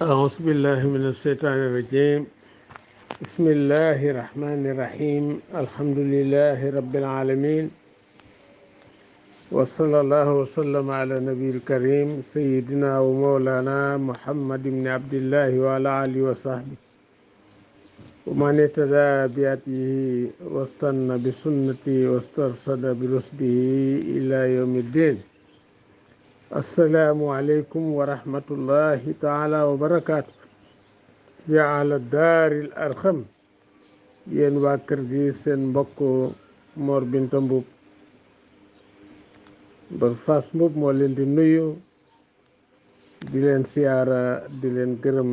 أعوذ بالله من الشيطان الرجيم. بسم الله الرحمن الرحيم. الحمد لله رب العالمين، وصلى الله وسلم على النبي الكريم سيدنا ومولانا محمد بن عبد الله وعلى آله وصحبه ومن اهتدى بهديه واستنى بسنته واسترشد برشده إلى يوم الدين. السلام عليكم ورحمة الله تعالى وبركاته يا أهل الدار الأرخم. yéen waa kër gi seen mbokk Mor Binta Mboup ba Fass Mboup moo leen di nuyu, di leen siyaara, di leen gërëm,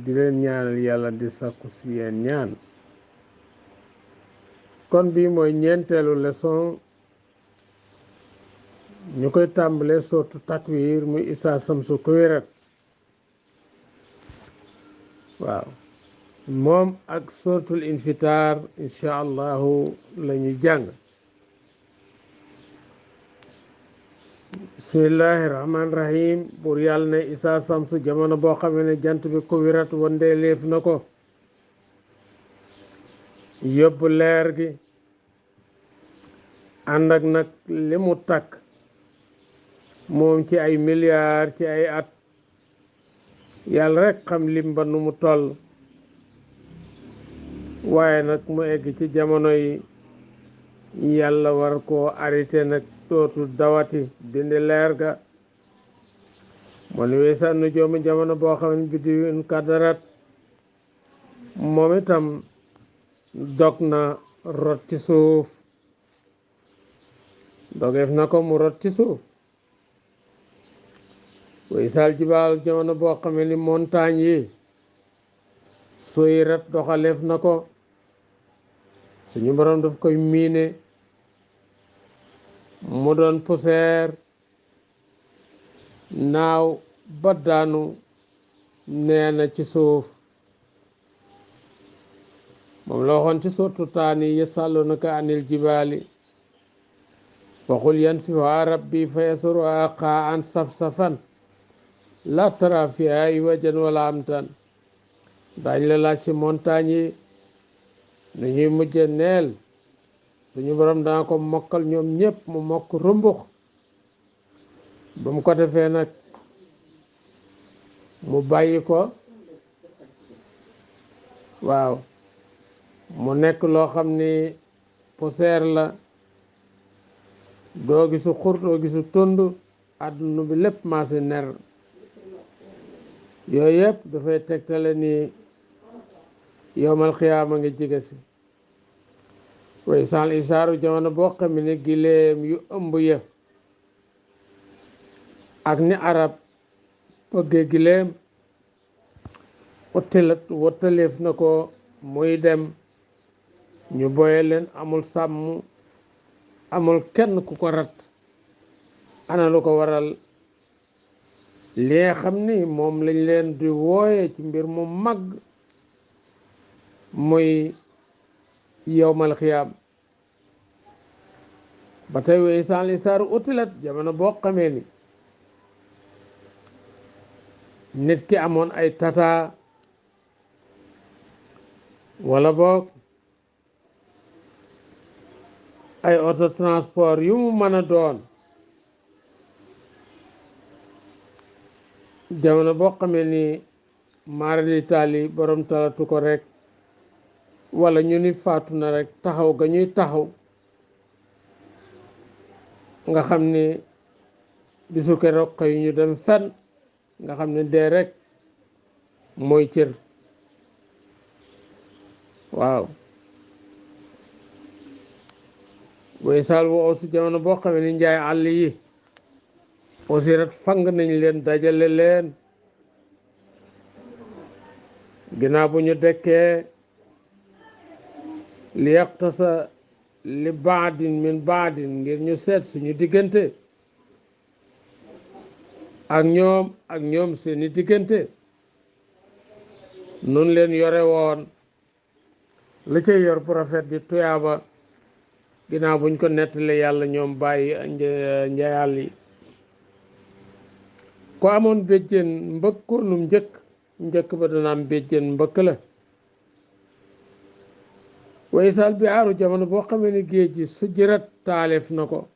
di leen ñaanal yàlla, di sàkku si yéen ñaan. kon bi mooy ñeenteelu leçon, ñu koy tàmbale sootu takwir muy Isaa Samsu Kuwirat. waaw moom ak suratul infitar incha allahu la ñu jàng. bismillahi rahmaani rahim. buur yàlla ne Isaa Samsu, jamono boo xamee ne jant bi kuwirat wandeeleef na ko, yóbbu leer gi ànd ak nag li mu takk moom ci ay milliards ci ay at, yàlla rek xam lim ba nu mu toll. waaye nag mu egg ci jamono yi yàlla war koo arrêté, nag dootu dawati, dindi leer ga. moo ne weesan nu joomu, jamono boo xam ne biddiwin kadarat moom itam dog na, rot ci suuf, dogeef na ko mu rot ci suuf. weesal jibaal, jamono boo xam ne montagne yi suyirat doxaleef na ko, suñu borom daf koy miine mu doon poussière, naaw ba daanu nee na ci suuf. moom la waxoon ci sourate Taani, yasalunaka anil jibaali fa qul yansifuhaa rabbi fa yasuruhaa qaa'an safsafan laa taraa fiihaa iwajan wala amtan. daañ la laaj ci montagne yi nu ñuy mujje neel, suñu borom dana ko mokkal ñoom ñëpp, mu mokk rumbux. ba mu ko defee nag mu bàyyi ko, waaw, mu nekk loo xam ni poussière la, doo gisu xur, doo gisu tund, àdduna bi lépp maase ner. yooyu yëpp dafay tegtale ni yowmal xiyaama ngi jege si. way sal isaaru, jamono boo xam ne giléem yu ëmb ya, ak ni arab bëgge giléem, wattaleef na ko muy dem, ñu boye leen, amul sàmm, amul kenn ku ko rat. ana lu ko waral? li nga xam ni moom lañ leen di wooye ci mbir mu mag muy yowmal xiyaam. ba tey wey san li saaru utilat, jamono boo xamee ni nit ki amoon ay tata wala boog ay auto transport yu mu mën a doon, jamono boo xamee ni maarali taali borom talatu ko rek, wala ñu ni faatu na rek, taxaw ga ñuy taxaw nga xam ni bisu keroog xëy ñu dem fenn, nga xam ne dee rek mooy cër. waaw boy sal wo aussi, jamono boo xamee ni njaay àll yi aussi ret fang nañ leen, dajale leen ginnaaw bu ñu dekkee, li yaqtasa li baadin min baadin, ngir ñu seet suñu diggante ak ñoom seeni diggante nun leen yore woon. la cay yor bu rafet di tuyaaba, ginnaaw buñ ko nettale yàlla ñoom bàyyi njayal yi. ko amoon béjjén mbëkkoonum njëkk njëkk ba dana am béjjën mbëkk la. waysal bi aaru jamono boo xamee ni géej gi su jërat taaleef na ko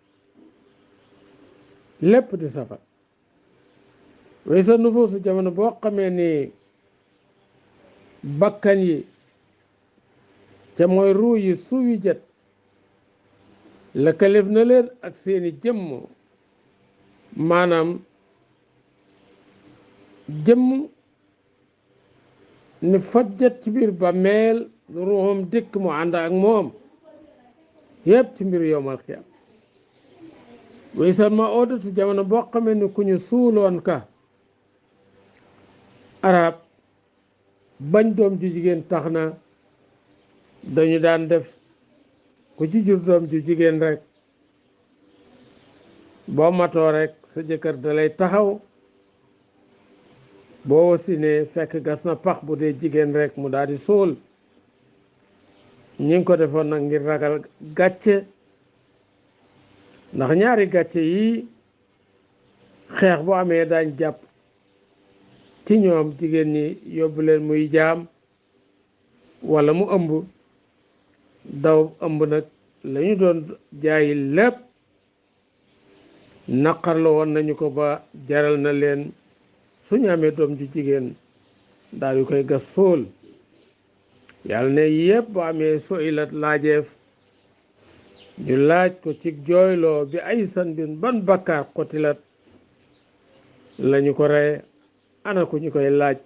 lépp di safar. waysal nufuusu jamono boo xamee ni bakkan yi ca mooy ruu yi suuwi jët lëkkalif na leen ak seeni jëmm, maanaam jëmm ni fajjat ci biir bàmmeel ruuxum dikk mu ànd ak moom yépp ci mbir yowmal xiyaam. waysal ma oodatu jamono boo xamee ni ku ñu suuloon ka arab bañ doom ju jigéen tax na dañu daan def ku ci jur doom ju jigéen rek boo matoo rek sa jëkkër dalay taxaw, boo wasinee fekk gas na pax bu dee jigéen rek mu daal di suul. ñi ngi ko defoon nag ngir ragal gàcce, ndax ñaari gàcce yi xeex bu amee daañ jàpp ci ñoom jigéen ñi yóbbu leen muy jaam walla mu ëmb. daw ëmb nag lañu doon jaayi lépp naqarlu woon nañu ko ba jaral na leen suñu amee doom ju jigéen daal di koy gas suul. yàlla ne yépp bu amee suilat laajeef ñu laaj ko ci jooyloo bi ay sanbin ban bakkaar xotilat lañu ko reye, ana ku ñu koy laaj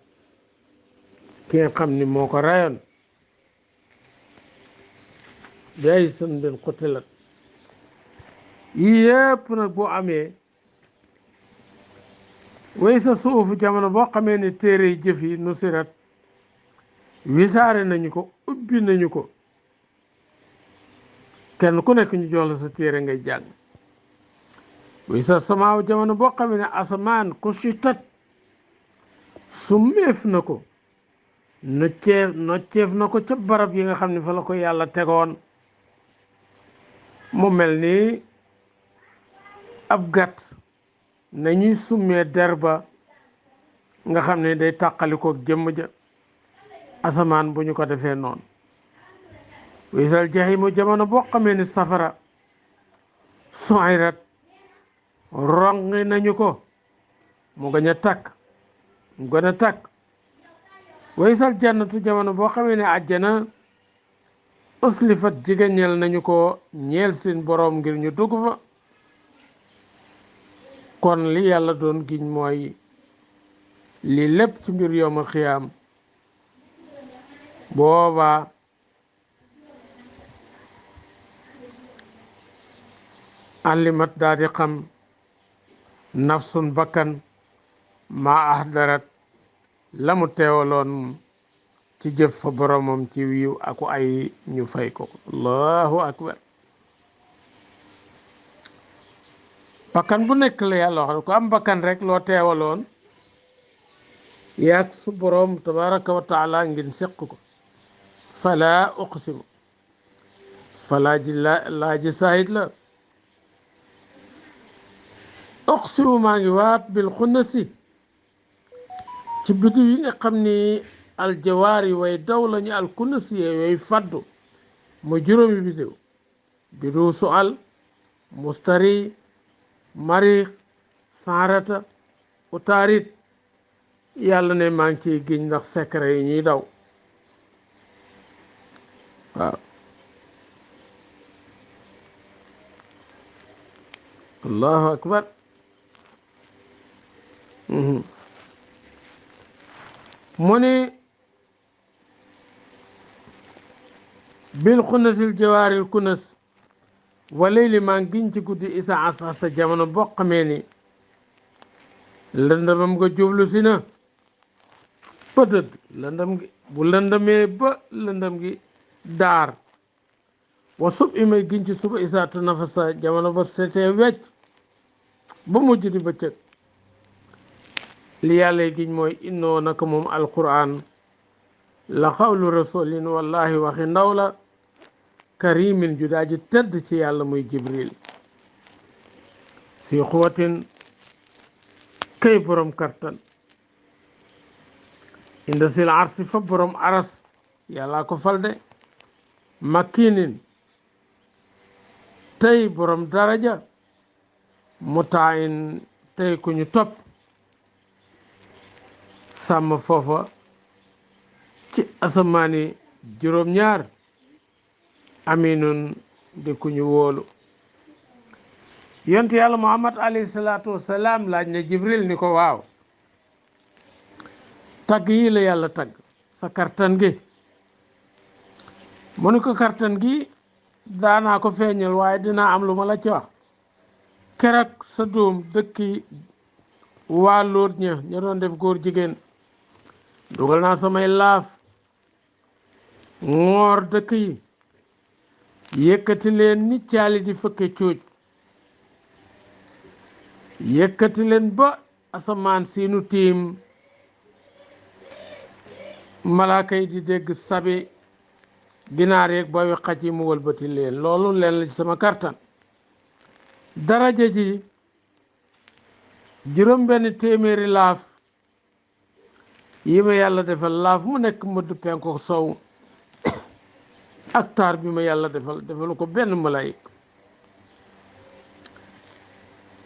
ki nga xam ni moo ko reyoon. bi ay sanbin xotilat yii yépp nag boo amee way sa suufu jamono boo xamee ne téere yi jëf yi nusirat wisaare nañu ko, ubbi nañu ko, kenn ku nekk ñu jox la sa téere ngay jàng. way sa samaaw jamono boo xamee ne asamaan ku si tat su meef na ko, nocceef na ko ca barab yi nga xam ne fa la ko yàlla tegoon, mu mel ni ab gàtt nañuy summee der ba nga xam ne day tàqalikook jëmm ja, asamaan bu ñu ko defee noonu. wisal jahimu jamono boo xamee ni safara suirat rongi nañu ko mu gën a tàkk mu gën a tàkk. wisal jannatu jamono boo xamee ne àjjana uslifat jigéñal nañu ko ñeel seen boroom ngir ñu dugg fa. kon li yàlla doon giñ mooy li lépp ci mbir yowmal xiyaam boobaa alimat daal di xam nafsun bakkan maa ahdarat la mu teewaloon ci jëf fa boromam ci wiiw aku ay ñu fay ko. allahu akbar. bakkan bu nekk la yàlla wax ko am bakkan rek loo teewaloon yaag su borom tabaraka wa taala ngeen seq ko. fala uqsimu fala ji laa ji saahid la. uqsimu maa ngi waat bil xunnasi ci bidiw yi nga xam ni aljawaar yi way daw lañu al kunnasi yooyu faddu mu juróomi bidiw: bidiw sual, mustari, mariix, saarata, utaarit. yàlla ne maa ngi ciy giñ ndax secret yi ñuy daw. waaw allahu akbar. mu ni bil xunasil jawaaril kunas walayli maa ngi giñ ci guddi isa asasa jamono boo xamee ni lëndamam nga jublu si na ba dëdd lëndam gi bu lëndamee ba lëndam gi daar. wa sub i may giñ ci suba isa tanafasa jamono ba setee wecc ba mujj di bëccëg. li yàlla giñ mooy innoo naka moom alquran la xawlu rasulin wallahi waxi ndaw la karimin ju daaji tedd ci yàlla muy jibril si xuwatin kay borom kartan inda sil arsi fa borom aras yàlla ko fal de makkinin tey borom daraja mutaayin tey ku ñu topp sàmm foofa ci asamaani juróom-ñaar aminun di ku ñu wóolu yonent yàlla muhammad alayhi salaatu wasalaam laaj na jibril ni ko waaw tagg yi la yàlla tagg sa kartan gi mu ni ko kartan gi daanaa ko feeñal waaye dinaa am lu ma la ci wax keroog sa doom dëkki waa Lóot ña doon def góor jigéen dugal naa samay laaf ngoor dëkk yi yëkkati leen ni caali di fëkke cuuj yëkkati leen ba asamaan siinu tiim malaaka yi di dégg sabi ginaar yeeg booy xaj yi mu wëlbati leen loolu leen la ci sama kartan daraja ji juróom benn téeméeri laaf yi ma yàlla defal laaf mu nekk mëdd penku sow ak taar bi ma yàlla defalu ko benn malaayik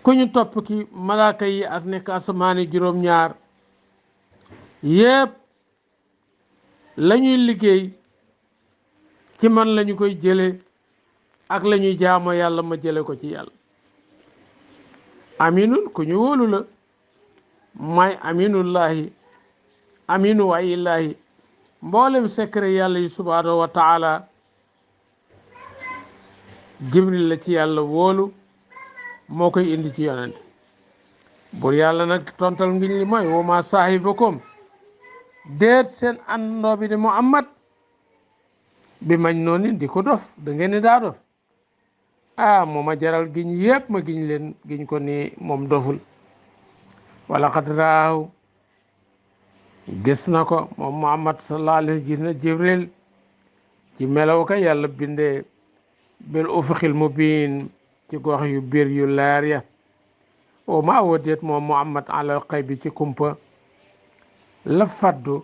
ku ñu topp ki malaaka yi as nekk asamaani juróom-ñaar yépp lañuy liggéey ci man lañu koy jële ak lañuy jaamo yàlla ma jële ko ci yàlla aminun ku ñu wóolu la may aminullahi aminu wayillahi mboolem secret yàlla yi subhanahu wa taala jibril la ci yàlla wóolu moo koy indi ci yonent bur yàlla nag tontal ngiñ li mooy wa ma saahibakum déet seen àndandoo bi de muhammad bi mañ noonu di ko dof da ngeen ni daa dof moo ma jaral giñ yépp ma giñ leen giñ ko ni moom doful wala xat raaw gis na ko moom muhammad sallallahu alayhi gis na jibril ci melaw ka yàlla bindee bil ufuqil mubiin ci gox yu biir yu leer ya o ma wadeet moom muhammad alal xay bi ci kumpa la faddu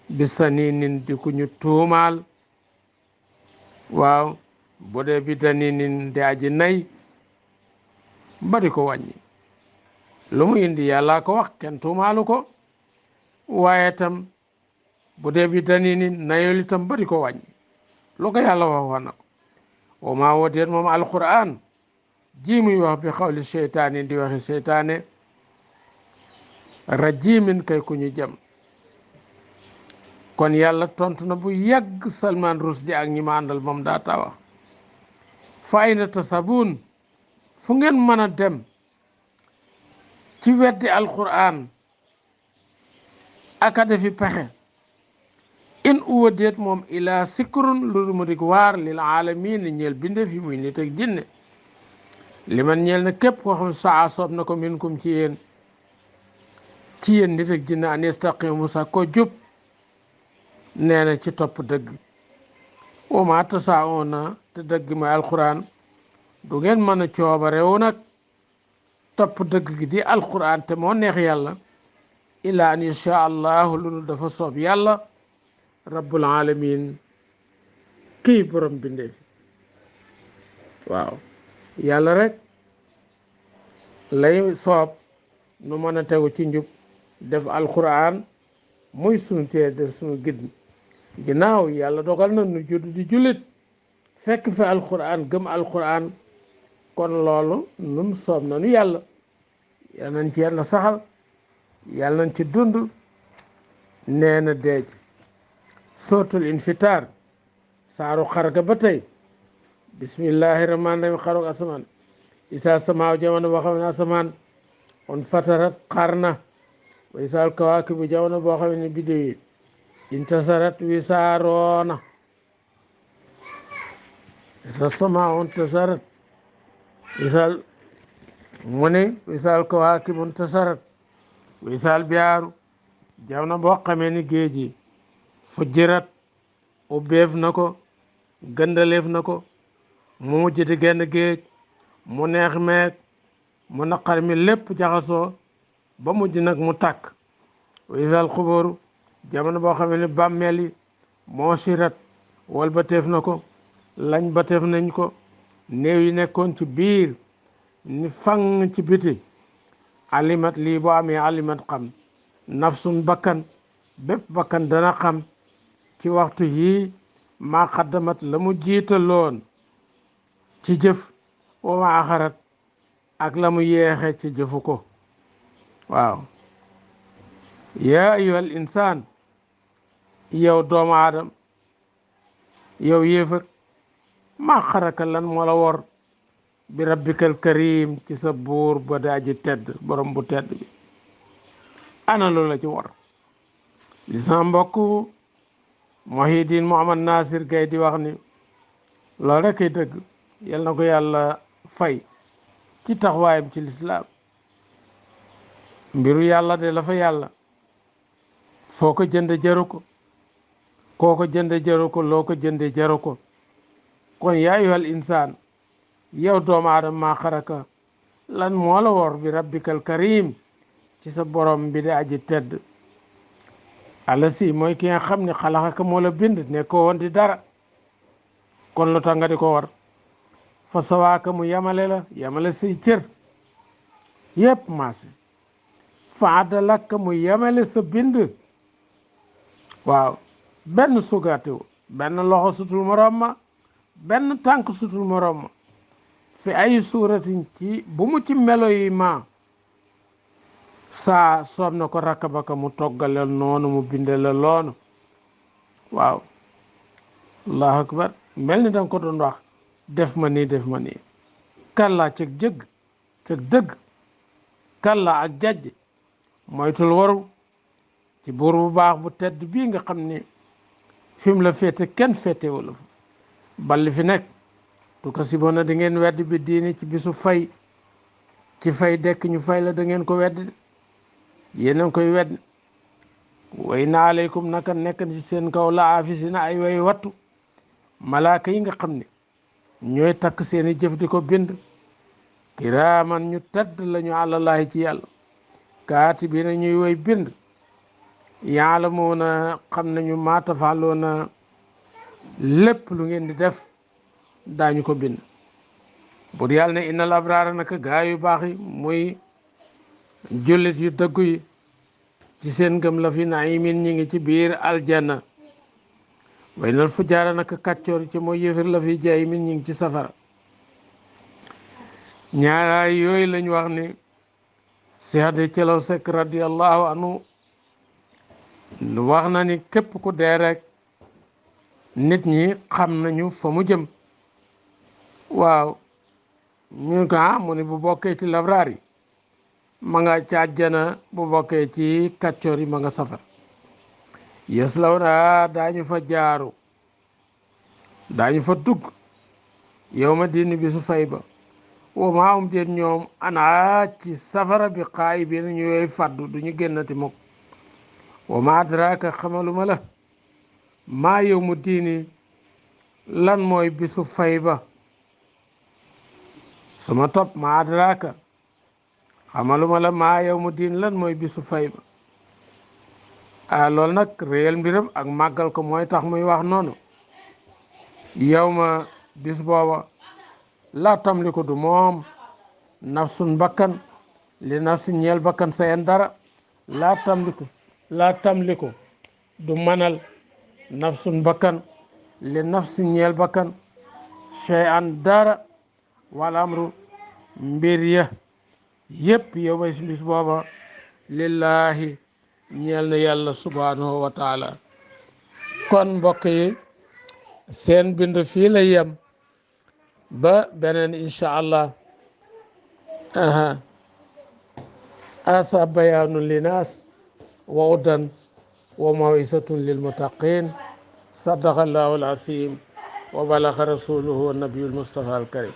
bi saninin di ku ñu tuumaal waaw bu dee bi daninin di aji nay bari ko wàññi lu mu indi yàlla ko wax kenn tuumaalu ko waaye tam bu dee bi daninin nayol itam bari ko wàññi lu ko yàlla wax na ko wa maa wadeet moom alquran ji muy wax bi xawli seytaane di waxi seytaane rajimin kay ku ñu jëm kon yàlla tontu na bu yàgg Salman Rushdie ak ñi ma àndal moom daa taa wax fa ayna tasabuun fu ngeen mën a dem ci weddi alquran aka defi pexe in uwa déet moom ila sikrun lu mu dik waar lil alamin ñeel binde fi muy nit ak jinne li man ñeel na képp koo xam saa soob na ko minkum ci yéen nit ak jinne an yastaqimu sa ko jub nee na ci topp dëgg wa ma tasaauna te dëgg mooy alquran du ngeen mën a coobarewu nag topp dëgg gi di alquran te moo neex yàlla illa an yasha allahu lu dafa soob yàlla rabbul alamin kii borom bindee fi waaw yàlla rek lay soob nu mën a tegu ci njub def alquran muy sunu tee def sunu ginnaaw yàlla dogal na nu judd di jullit fekk fi alquran gëm alquran kon loolu nun soob na nu yàlla yàlla nañ ci yàlla saxal yàlla nañ ci dund nee na deej suratul infitar saaru xarga ba tey bismillahi rahmaani rahim xarug asamaan isa samaaw jamono boo xam ne asamaan on fatarat xar na wa isaal kawaakibu jamono boo xam ne biddew yi intasarat wisaaroona isa samaaw intasarat isaal mu ne wisaal kawaakibu intasarat wisaal biyaaru jamono boo xamee ni géej yi fujjirat ubbeef na ko gëndaleef na ko mu mujj di genn géej mu neex meeg mu naqar mi lépp jaxasoo ba mujj nag mu tàkk wa isal xubóoru jamono boo xam ne bàmmeel yi moo sirat wal ba teef na ko lañ ba teef nañ ko néew yi nekkoon ci biir ni fang ci biti alimat lii boo amee alimat xam nafsun bakkan bépp bakkan dana xam ci waxtu yii maa xaddamat la mu jiitaloon ci jëf wa ma axarat ak la mu yeexe ci jëfu ko waaw yaa ayyuhal insaan yow doomu aadam yow yéefar maa xaraka lan moo la wor bi rabbikal karim ci sa buur ba daaji tedd borom bu tedd bi ana lu la ci war li sama mbokk Muhyiddin Muhammad Nasir Gaye di wax ni loolu rek ay dëgg yal na ko yàlla fay ci taxawaayam ci lislaam mbiru yàlla de la fa yàlla foo ko jënde jaru ko koo ko jënde jaru ko loo ko jënde jaru ko kon yaa ayyuhal insaan yow doomu aadama maa xaraka lan moo la wor bi rabbikal karim ci sa borom bi de aji tedd alla si mooy ki nga xam ne xalaxaka moo la bind ne ko woon di dara kon lu tax nga di ko war fa sawaaka mu yamale la yamale say cër yépp maase fa adalaka mu yamale sa bind waaw benn sugatewu benn loxo sutul morom ma benn tànk sutul morom ma fi ay suuratin ci bu mu ci melo yi ma saa soob na ko rakkabaka mu toggale noonu mu binde la loonu waaw allahu akbar mel ni danga ko doon wax def ma nii def ma nii kàllaa cëg jëgg cëg dëgg kàllaa ak jajj moytul waru ci buur bu baax bu tedd bii nga xam ne fi mu la féete kenn féete wala fa balli fi nekk tuka si bona da ngeen wedd bi diini ci bisu fay ci fay dekk ñu fay la da ngeen ko wedd yéen a ngi koy wedd way na aleykum naka nekk ci seen kaw la afisi na ay way wattu malaaka yi nga xam ne ñooy takk seeni jëf di ko bind kiraaman ñu tedd lañu àlallaahi ci yàlla kaatibiina ñuy way bind yaalamuuna xam nañu maa tafaaluuna lépp lu ngeen di def daañu ko bind bur yàlla ne innal abraara naka gaa yu baax yi muy jullit yu dëggu yi ci seen ngëm la fi naimin ñi ngi ci biir aljanna way nal fujaara naka kàccoor ci mooy yëfir la fi jahimin ñi ngi ci safara ñaaraay yooyu lañ wax ni Cheikh de Thialaw Seck radiallahu anhu wax na ni képp ku dee rek nit ñi xam nañu fa mu jëm waaw ñu ko mu ni bu bokkee ci labraar yi ma nga ci àjjana bu bokkee ci kàccoor yi ma nga safar yeslaw na daañu fa jaaru daañu fa dugg yow ma diini bi su fay ba wa maa um déet ñoom ana ci safara bi xaay bi ñu yooyu faddu du ñu génnati mukk wa ma adraka xamaluma la maa yow mu diini lan mooy bisu fay ba suma topp ma adraka xamaluma la maa yow mu diin lan mooy bisu fay ba loolu nag réel mbiram ak màggal ko mooy tax muy wax noonu yow ma bis booba laa tamliku du moom nafsun bakkan li nafsin ñeel bakkan sayen dara laa tamliku du manal nafsun bakkan li nafsin ñeel bakkan shay'an dara wal amru mbir ya yépp yow ma bis booba lillahi ñeel na yàlla subhanahu wa taala kon mbokk yi seen bind fii la yem ba beneen incha allah asa bayaanu linaas wa udan wa mawisatun lilmuttaqin sadaqa allahu alasim wa balaga rasuluhu nabiyul mustafa alkarim